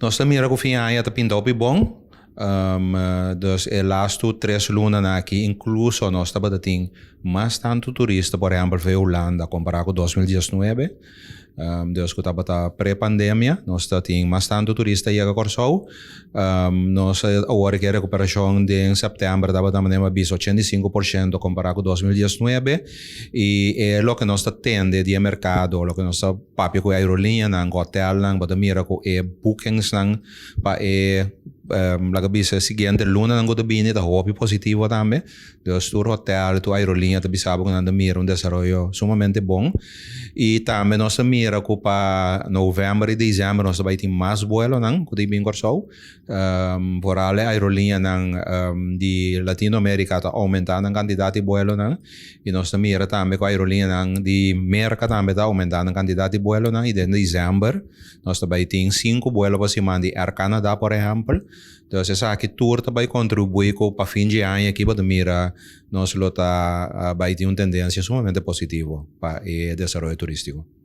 Nos ta mira ku fin aña ta pinta hopi bon. Dus e lastu 3 lunanan aki inkluso nos tabata tin mas tantu turista, por ehèmpel, for di Hulanda kompará ku 2019. Dus ku tabata pre-pandemia, nos tin mas tantu turista yega Kòrsou. Nos awor ku rekuperashon di sèptèmber tabata manera bisa 85% kompará ku 2019 i e loke nos ta tende di merkado, loke nos ta papia ku aerolíneanan, hotelnan, bo ta mira ku e bookingsnan pa e laga bisa siguiente lunanan ku ta bini ta hopi positivo tambe. Dus tur hotel, tur aerolínea ta bisa ku nan ta mira un desaroyo sumamente bon. I tambe nos ta mira ku pa novèmber i desèmber nos ta bai tin mas vuelonan ku ta bin Kòrsou. Vooral e aerolíneanan di Latinoamérika ta oumentá nan kantidat di vuelonan i nos ta mira tambe ku aerolíneanan di Merka tambe ta oumentá nan kantidat di vuelonan i den desèmber nos ta bai tin sinku vuelo pa siman di Air Canada, por ehèmpel. Dus esaki tur ta bai kontribuí ku pa fin di aña aki bo ta mira nos lo ta bai tin un tendensia sumamente positivo pa e desaroyo turístiko.